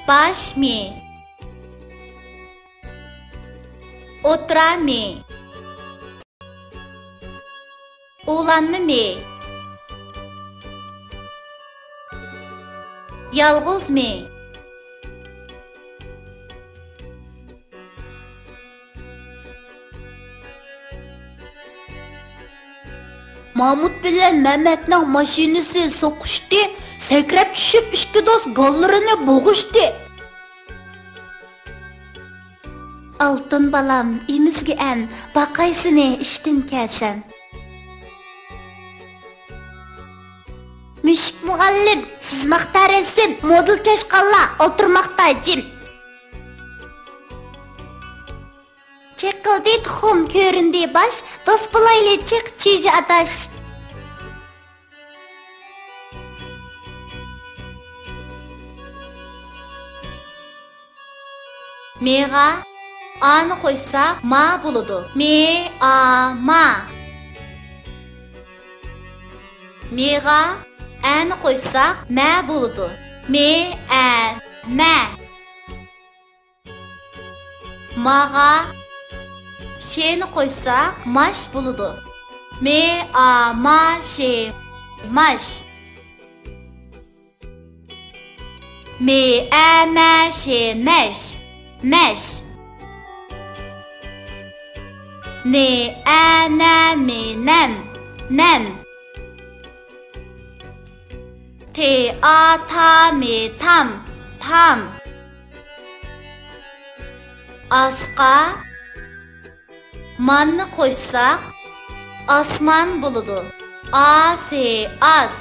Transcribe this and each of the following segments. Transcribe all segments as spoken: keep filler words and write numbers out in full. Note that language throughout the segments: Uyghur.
باش مى. ئوتتۇرا مى. ئۇلانما مى. يالغۇز مى. مامۇت بىلەن مەمەتنىڭ ماشىنىسى سوقۇشتى، سەكرەپ چۈشۈپ ئىككى دوست گاللىرىنى بوغۇشتى. ئالتۇن بالام، ئېمىزگە ئەن، باقاي سېنى ئىشتىن كەلسەم. مۈشۈك مۇئەللىم، سىزماقتا رەسىم، مودېل چاشقانلار ئولتۇرماقتا جىم. چېقىلدى تۇخۇم، كۆرۈندى باش، دوست بولايلى چىق چۈجە ئاداش. مېغا ئانى قوشساق ما بولىدۇ. مې، ئا، ما. مېغا ئەنى قوشساق مە بولىدۇ. مې، ئە، مە. ماغا شېنى قوشساق ماش بولىدۇ. مې، ئا، ما، شې، ماش. مې، ئە، مە، شې، مەش، مەش. نې، ئە، نە، مې، نەم، نەم. تې، ئا، تا، مې، تام، تام. ئاسقا ماننى قوشساق، ئاسمان بولىدۇ. ئا، سې، ئاس.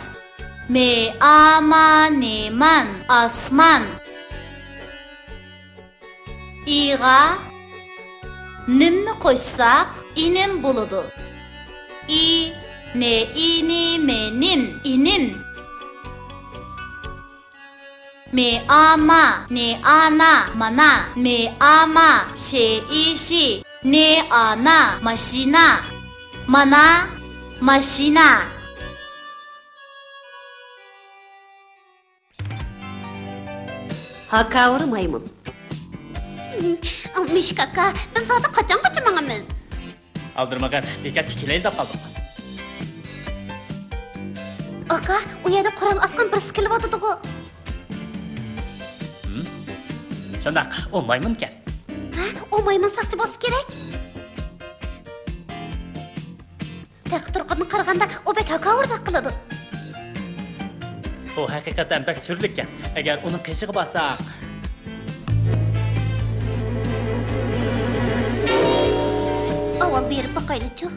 مې، ئا، ما، نې، مان، ئاسمان. ئىغا نىمنى قوشساق، ئىنىم بولىدۇ. ئى، نې، ئى، نې، مې، نىم، ئىنىم. مې، ئا، ما، نې، ئا، نا، مانا. مې، ئا، ما، شې، ئى، شى، نې، ئا، نا، ماشىنا. مانا، ماشىنا. ھاكاۋۇر مايمۇن. مۈشۈك ئاكا، بىز زادى قاچانغىچە ماڭىمىز؟ ئالدىرىمىغىن، بېكەتكە كېلەيلى دەپ قالدۇق. ئاكا، ئۇ يەردە قورال ئاسقان بىرسى كېلىۋاتىدىغۇ. ھىم؟ شۇنداق، ئۇ مايمۇنكەن. ھە، ئۇ مايمۇن ساقچى بولسا كېرەك. تېخى تۇرقىدىن قارىغاندا، ئۇ بەك ھاكاۋۇردەك قىلىدۇ. ئۇ ھەقىقەتەن بەك سۈرلۈككەن. ئەگەر ئۇنىڭ قېشىغا بارساق. ئاۋۋال بېرىپ باقايلىچۇ.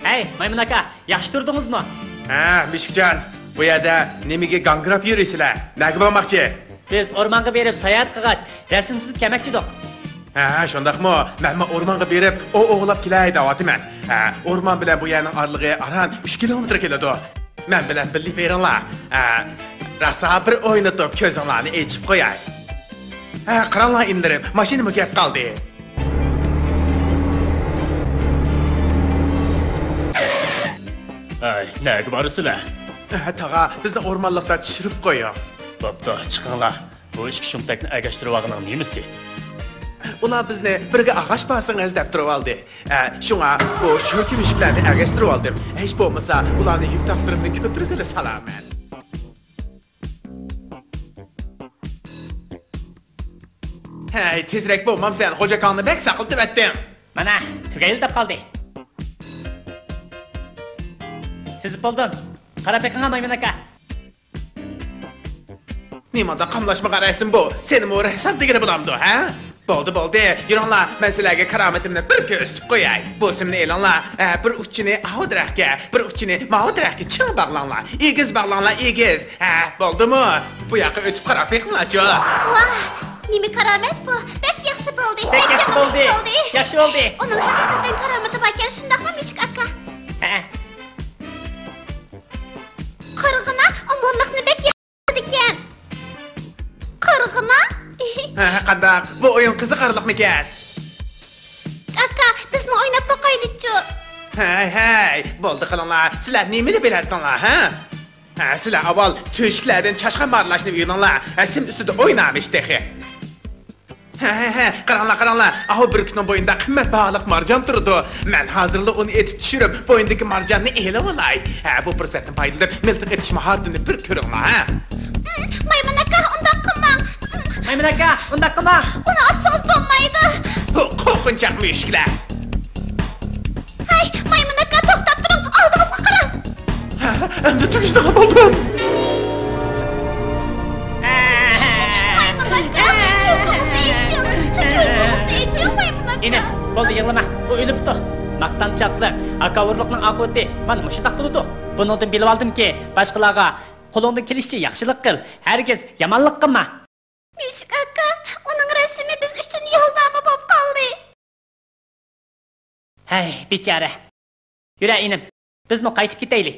ھەي، مايمۇن ئاكا، ياخشى تۇردىڭىزمۇ؟ ھە، مۈشۈكجان، بۇ يەردە نېمىگە گاڭگىراپ يۈرىسىلەر؟ نەگە بارماقچى؟ بىز ئورمانغا بېرىپ ساياھەت قىلغاچ، رەسىم سىزىپ كەلمەكچىدۇق. ھە، شۇنداقمۇ؟ مەنمۇ ئورمانغا بېرىپ ئوۋ ئوۋلاپ كېلەي دەۋاتىمەن. ھە، ئورمان بىلەن بۇ يەرنىڭ ئارىلىقى ئاران ئۈچ كىلومېتىر كېلىدۇ. مەن بىلەن بىللە بېرىڭلار. ھە، راسا بىر ئوينىتىپ كۆزۈڭلارنى ئېچىپ قوياي. ھە، قاراڭلار ئىنىلىرىم، ماشىنىمۇ كەپ قالدى. ھەي، نەگە بارىسىلەر؟ ھە، تاغا، بىزنى ئورمانلىقتا چۈشۈرۈپ قويۇڭ. بوپتۇ، چىقىڭلار. بۇ ئىككى شۇمتەكنى ئەگەشتۈرۈۋالغىنىڭ نېمىسى؟ ئۇلار بىزنى بىرگە ئاغاش بارسىڭىز دەپ تۇرۇۋالدى. ئە، شۇڭا بۇ شۆركە مۈشۈكلەرنى ئەگەشتۈرۈۋالدىم. ھېچ بولمىسا ئۇلارنى يۈك تاقلىرىمنى كۆتۈرگىلى سالارمەن. ھەي، تېزرەك بولمامسەن، غوجاكاڭنى بەك ساقلىتىۋەتتىڭ. مانا، تۈگەيلى دەپ قالدى. سىزىپ بولدۇم. قاراپ بېقىڭا، مايمۇن ئاكا. نېمانداق قاملاشمىغان رەسىم بۇ؟ سېنىمۇ رەسسام دېگىلى بولامدۇ، ھە؟ بولدى، بولدى، يۈرۈڭلار، مەن سىلەرگە كارامىتىمنى بىر كۆرسىتىپ قوياي. بۇ سىمنى ئېلىڭلار، ھە، بىر ئۇچىنى ئاۋۇ دەرەخكە، بىر ئۇچىنى ماۋۇ دەرەخكە چىڭ باغلاڭلار. ئېگىز باغلاڭلار، ئېگىز. ھە، بولدىمۇ؟ بۇ ياققا ئۆتۈپ قاراپ بېقىڭلارچۇ. ۋاھ، نېمە كارامەت بۇ؟ بەك ياخشى بولدى، بەك ياخشى بولدى. ياخشى بولدى. ئۇنىڭ ھەقىقەتەن كارامىتى باركەن، شۇنداقمۇ، مۈشۈك ئاكا؟ ھە. قارىغىنا، ئۇ موللاقنى بەك ياقتۇرىدىكەن. قارىغىنا. ھە، قانداق؟ بۇ ئويۇن قىزىقارلىقمىكەن؟ ئاكا، بىزمۇ ئويناپ باقايلىچۇ. ھەي، ھەي، بولدى قىلىڭلار. سىلەر نېمىنى بىلەتتىڭلار، ھە؟ ھە، سىلەر ئاۋۋال تۆشۈكلەردىن چاشقان مارىلاشنى ئۆگىنىڭلار. ھە، سىم ئۈستىدە ئوينامىش تېخى. ھە، ھە، ھە، قاراڭلار، قاراڭلار. ئاھۇ بۈركۈتنىڭ بوينىدا قىممەت باھالىق مارجان تۇرىدۇ. مەن ھازىرلا ئۇنى ئېتىپ چۈشۈرۈپ، بوينىدىكى مارجاننى ئېلىۋالاي. ھە، بۇ پۇرسەتتىن پايدىلىنىپ، مىلتىق ئېتىش ماھارىتىنى بىر كۆرۈڭلار، ھە. مايمۇن ئاكا، ئۇنداق قىلماڭ. مايمۇن ئاكا، ئۇنداق قىلماڭ. ئۇنى ئاتسىڭىز بولمايدۇ. بۇ قورقۇنچاق مۈشۈكلەر. ھەي، مايمۇن ئاكا، توختاپ تۇرۇڭ، ئالدىڭىزغا قاراڭ. ھە، ئەمدى تۈگىشىدىغان بولدۇم. مايمۇن ئاكا، كۆزىڭىزنى ئېچىڭ، كۆزىڭىزنى ئېچىڭ، مايمۇن ئاكا. ئىنىم، بولدى، يىغلىما، ئۇ ئۆلۈپتۇ. ماختانچاقلىق، ھاكاۋۇرلۇقنىڭ ئاقىۋىتى مانا مۇشۇنداق بولىدۇ. بۇنىڭدىن بىلىۋالدىمكى، باشقىلارغا قولۇڭدىن كېلىشىچە ياخشىلىق قىل، ھەرگىز يامانلىق قىلما. مۈشۈك ئاكا، ئۇنىڭ رەسىمى بىز ئۈچۈن يولنامە بولۇپ قالدى. ھەي، بىچارە. يۈرە، ئىنىم، بىزمۇ قايتىپ كېتەيلى.